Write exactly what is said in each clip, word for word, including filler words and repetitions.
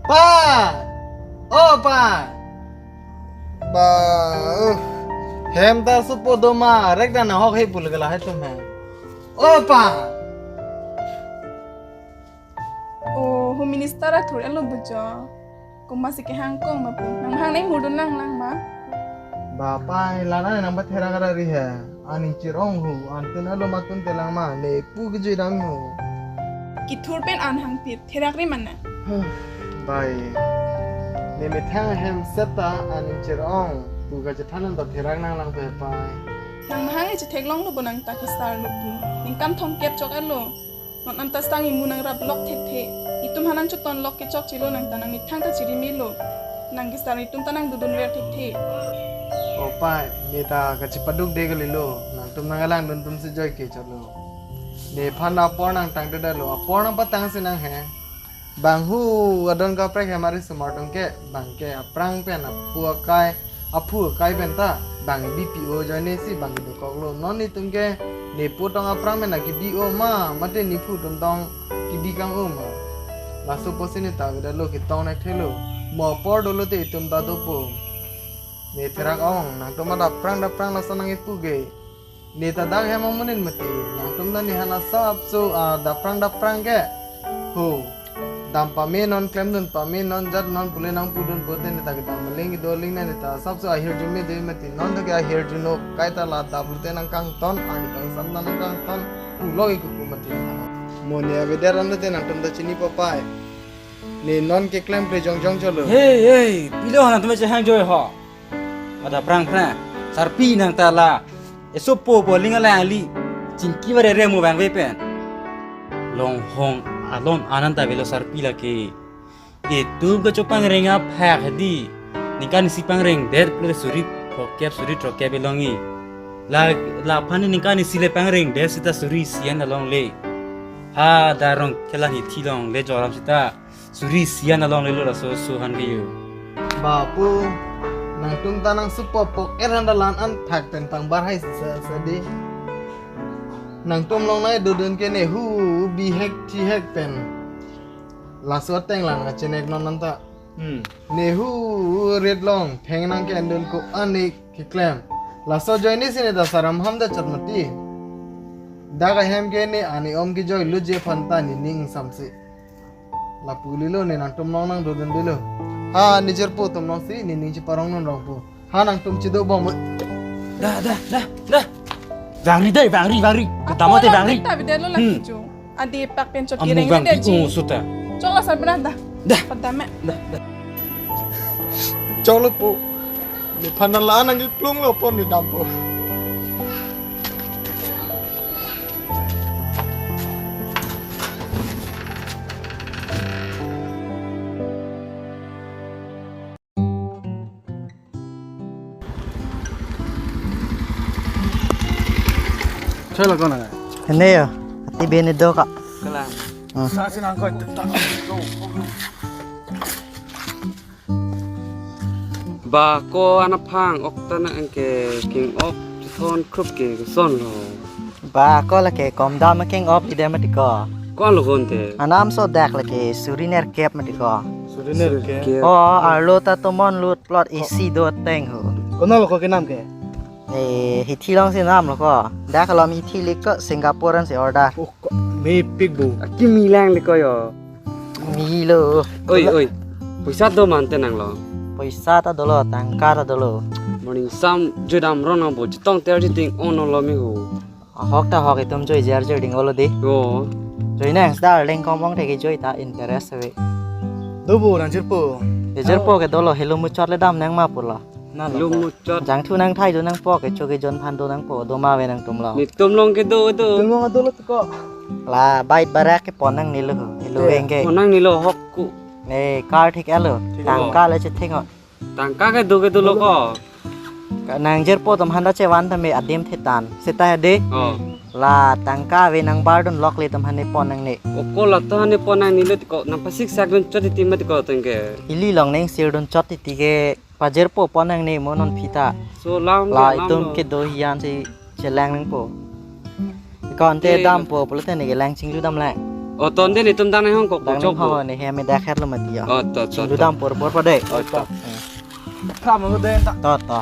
Pa! O pa! Ba, uh, hem ta supo do ma, rek dan ahok he pul gala hai tum he. O pa! O, Home Minister athur elo bujo. Komatsi kehang kong ma pu. Nang hang nang mudun lang lang ma. Ba pai, lana nang ba therak ara ri he. Aning chirong hu, antin alo matun telang ma, ne pu kejui dam hu. Kithur pen an hang pit, therak ri mana. Huh, bai. Ne methang hem seta aning chirong. Pu kachethan an ta therak nang lang pe pai. Nang hang e chetheklong lo bo nang ta kesar lo pu. Ningkan thomkep chok elo. Non anta sang imu nang rap lok thekthe. Itum hanang chuton lok kechok chilo nang ta nang methang ta chiri melo. Nang kesar itum ta nang dudun ver thekthe. O pai, ne ta kachipaduk de kalilo. Nangtum nang alang dun tum si joi ke chotlo. Nephan apor nang tang dada lo. Apor nang patang si nang he. Bang hu adon kaprek he mari sumar tong ke. Bang ke aphrang pen apu akai. Aphu akai pen ta bang B P O ajoine si bang dokok lo. Non itum ke ne pu tong aphrang pen aki B O ma, mate ne phu tum tong ki B kang o ma. Laso pusi ne ta veda lo kitong nek thelo. Mo apor dolo te itum ta dopo. Ne therak ong, nangtum ada aphrang da aphrang laso nang ipu ke. Ne ta dak hem amunin mati, nangtum ta ne hana sapso, ah, da aphrang da aphrang ke. Ho. Dam pame non, klem dun pame non, jat non pule nang pudun pote ne ta kedam maling do ling ne ta sapso ahirjume de mati non ta ke ahirjuno kai ta la dap lute nang kangton, ani kangsam ta nang kangton, pulo ke kuku mati. Mo ne avedet ran te nangtum ta chini papai. Ne non ke klem kle jongjong cholo. Hey, hey, pilo nangtum chehang joi ho. Ada aphrang aphrang, sarpi nang ta la. Esopo po ling alang ali. Chingki bare re mo bang ve pen. Longhong alon anan ta velo sarpi lake. Itum kachopangreng aphak hadi. Ningkan isi pangrengdet pule suri throkkep suri throkkep elong i. La, laphan ningkan isi le pangrengdet sita suri isi an along le. Ha darong kelang hithi long le joram sita. Suri isi an along lelo laso suhan ke yo. Bapu, nangtum ta nang supo pok eran dalan an thak pen pangbar hai sa sa di. Nangtum long nai dodun ke ne hu bihek thihek pen. Laso ateng lang achenek non nang ta. Hmm. Ne hu ret long theng nang ke andun ko anik keklem. Laso ajoine si ne ta saram ham da chat mati. Dak ahem ke ne ani om kejoi luje aphan ta ne ning samsi. Lapu lilo ne nangtum long nang dodun dilo. Ha, ne jirpo atum long si, ne ning chiparong non rong po. Ha, nangtum chido bom. Da, da, da, da. Vangri dei, vangri, vangri. Kedam ate vangri. Ta bidelo lagi jo. Adi pak pen chot amu kireng vangri de ji. Oh, suta. Chok la sabra da. Da. Padam me. Da, da. Chok lo po. Nephan la nang klung lo po ne dampo. Choi lo kona. Hene yo. Ati bene do ka. Kalang. Ah. Sa sinang ko. Ba ko anaphang ok ta nang ke king ok thon krup ke son lo. Ba ko lake kom dam king ok ide mati ko. Ko lo kon te. Anam so dak lake suri nerkep mati ko. Suri nerkep. O arlo ta tomon lut plot A C do ateng ho. Kono lo ko kenam ke? Eh, hithi long si nam lo ko. Dak lo hithi lik ko Singapore an si order. Oh, ko mepik bo. Akimi lang le ko yo. Milo. Oi, oi. Poisa do mante nang lo. Poisa ta dolo, tangka ta dolo. Morning sam jodam ron nang bo chitong ter chiting on lo mi ho. Ahok ta hok itum joi jer joi ding olo di. Yo. Joi nang star leng kom ong te ke joi ta interest ave. Do bo nang jirpo. Ke jirpo ke dolo helo muchot le dam nang ma pulo. Na lo. Lung muchot. Jangthu nang thai do nangpo ke choke jon phan do nangpo do ma ave nangtum lo. Netum long ke do do. Tum long do lo ko. La bike barak ke pon nangne lo. Helo veng ke. Pon nangne lo hok ku. Ne car thik alo. Thik alo. Tangka le chetheng o. Tangka ke do ke do lo ko. Ka nang jirpo atum handa chevan tame adim thetan. Seta hade. Oh. La tangka ave nang bar dun lok le atum hane pon nangne. O ko la to hane pon nangne lo ko nang pasik sak dun chot iti mat ko tengke. Ili long neng sir dun chot iti ke. Pajirpo pon nangne mo non phi ta. So lam la lam itum lo. Kedo hiyan si chelang nangpo. Ko ante, eh, dampo pulote ne ke lang chinglu dam lang. O to ante netum dang hong kok dang chok ho, ne hem dak her lo mati ya. O to, to, chinglu to. Dam por por pa de. O to. Kram ko de ta. To, to.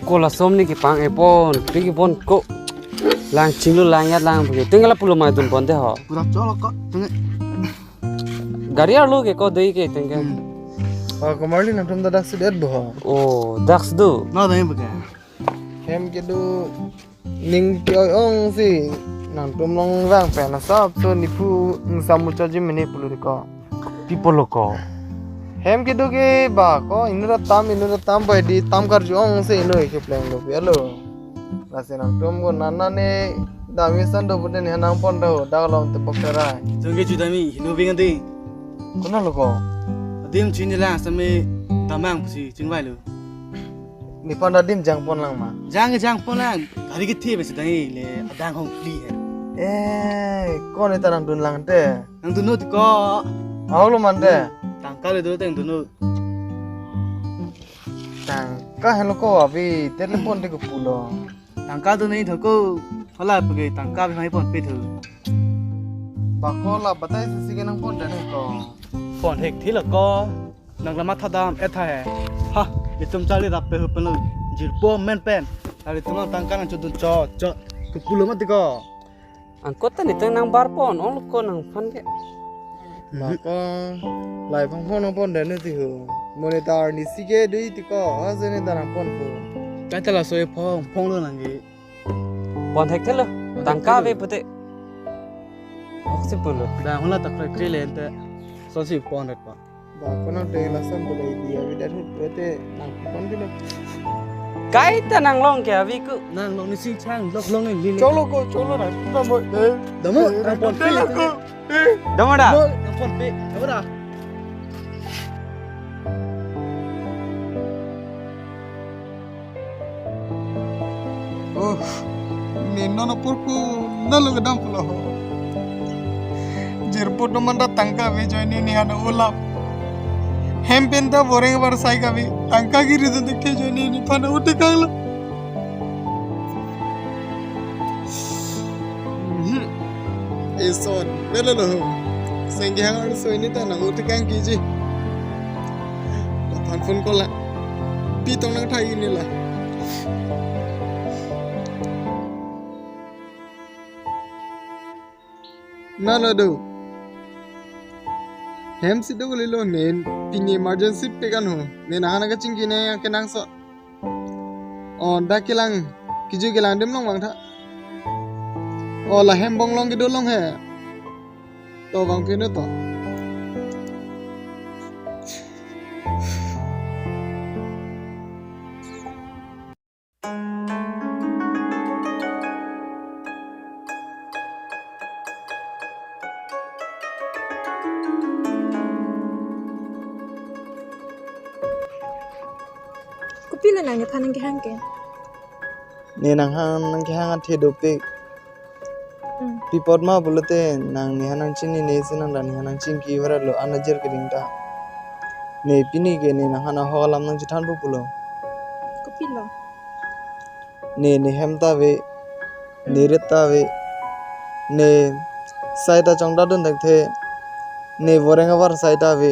Ko lason ne kepang-e pon, pi kepon ko. Lang chinglu lang yat lang pu ke. Tengke la pulo mai dun pon de ho. Pura cholo ko. Tengke. Gari arlo ke ko dei ke tengke. Hmm. O, komarli nangtum ta dak sudet bo ho. O, dak sudu. No dei bo ke. Hem kedo ning ke-oi ong si nangtum long vang pen asap so nephu ingsamuchotji mene pulo de ko. Pi pulo ko. Hem kedo ke ba ko inut atam, inut atam bai di tam karju ong si inut ke pleng lo pi alo. Lasi nangtum ko nana ne dami san do pute ne nang pon do dak long te pok terai. Tengke judami hinu bing adi. Kono lo ko. Adim chini lang sami tamang pusi chingvai lo. Nephan adim jang pon lang ma. Jang jang pon lang. Gari kethe besi dangi le adang hong pli he. Eh, ko ne ta nangdun lang te. Nangdun no ti ko. Ahok lo man te. Tangka le do teng dun no. Tangka helo ko abi te le pon te ko pulo. Tangka do ne tho ko. Hala pagi tangka bi mai pon pe tho. Ba ko la batai si si ke nang pon dan he ko. Pon hek thilo ko. Nang la matha dam-et tha he. Ha, itum charli rap pe hu pen lo. Jirpo men pen. Kali itum tangka nangchodun cho cho. Ke pulo mati ko. Angkot ta netum nang bar pon ong lo ko nangphan ke. Ba ko lai phong phong nang pon dan ne ti ho. Mo ne ta arni si ke dei ti ko. Ase ne ta nang pon ko. Kaita laso e phong phong lo nang ke. Pon thek thelo. Pon thek tangka thelo. Ave pute. Oksi pulo. Da hula ta kre kre le ente. So si pon thek pa. Ba ko nang te lason ko dei dia ave dat hut pute nang pon bilo. Kaita nang long ke avi ku. Nang long ne sing chang lok long ne li. Cholo ko, cholo na. Damo, eh. Damo, eh, nang pon thelo ko. Damo da? Mo, nang pon pe. Damo da? Oh, ne non apor ko nalo kedam pulo ho. Jirpo do manda tangka ave ajoine ne nephan ulap. Hem pen ta boreng bar sai kave. Tangka kiri dun te ajoine nephan uti kanglo. Mhm. Eson, velo lo. Sengge hangar so ini ta nang uti kang kiji. Lapan phone call la. Pitong nang thai ini la. Nalo do. Hem si do lilo nen pini emergency pe kan ho. Nen ahana kachingki ne kenangsot. O, dak kelang, kiju kelang adim long vang tha. O, la hem bong long kedo long he. To vang pinu to. Kopilo nang nephan nangkehang ke? Ne nanghang nangkehang athe dopik. Hmm. Pi apot ma pulote nang nephan nangchinine si nang la nephan nangchingki varat lo an ajir keding ta. Ne pini ke ne nanghan ahok alam nangchethanpo pulo. Kopilo? Ne, ne hem ta ave, ne rit ta ave, ne sai ta chongdat dun thekthe, ne boreng abar sai ta ave.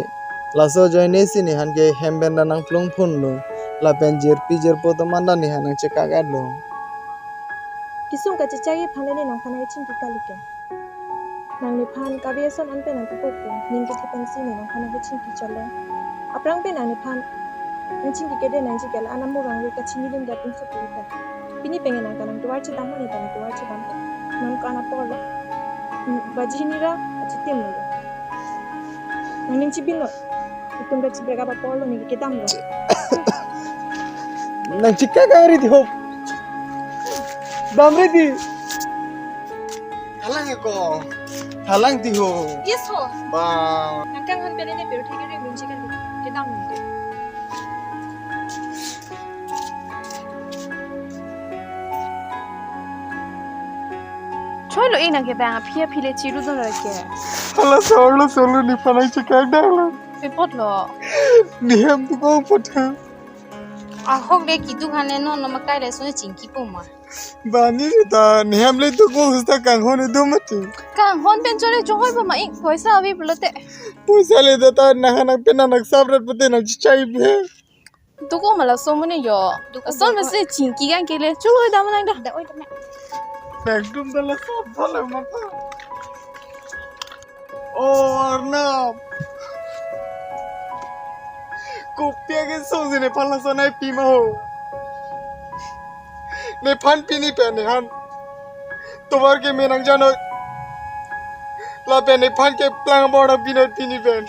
Laso ajoine si nephan ke hem pen ta nangplung phun lo. Lapen jirpi jirpo atum an ta nephan nangchekak-et lo. Kesung kachechak aphan le ne nangphan nangchingki kali ke. Nang nephan kave ason an pen nangkepo pu, ning kethe pensi ne nangphan nangkechingki chalo. Aphrang pen nang nephan nangchingki kede nangji ke la an amurang le kachini dun det dun supu ta. Pini pengen nang kanang tovar chedam ne ta nang tovar chedam. Non ko an apor lo. Hmm, baji hini ra achitim lo. Nang ning chibin lo. Itum kachibrek apa apor lo ne kedam lo. Nangchekak kang ri ti ho. Dam ri ti. Halang ko. Halang ti ho. Yes ho. Ba. Nang kanghan pen ne pero thek ri min chikan kedam lo. Choi lo, eh, nang ke bang aphi aphi le chiru dun ra ke. Hala solo solo nephan nangchekak dang lo. Pe apot lo. Ne hem tu ko apot ha. Ahok le kitu khan le non lo makai le so ne chingkipo ma. Bani re ta, ne hem le dukong seta kanghon edo mati. Kanghon pen chole chonghoi ba ma ik poisa ave pulote. Poisa le ta ta nang nang pen nang sab rat pute nang chichai be. Dukong ma laso amonit jo. Dukong ason ba masi chingki kan kele. Chuloi dam nang da. Da oi dam nang. Ekdom da la sab thala mata. O Arnab. Kopi akesung si nephan laso nangpi ma ho. Nephan pini pen nephan tovar keme nangjanoi. Lapen nephan keplang abor ta binoi pini pen.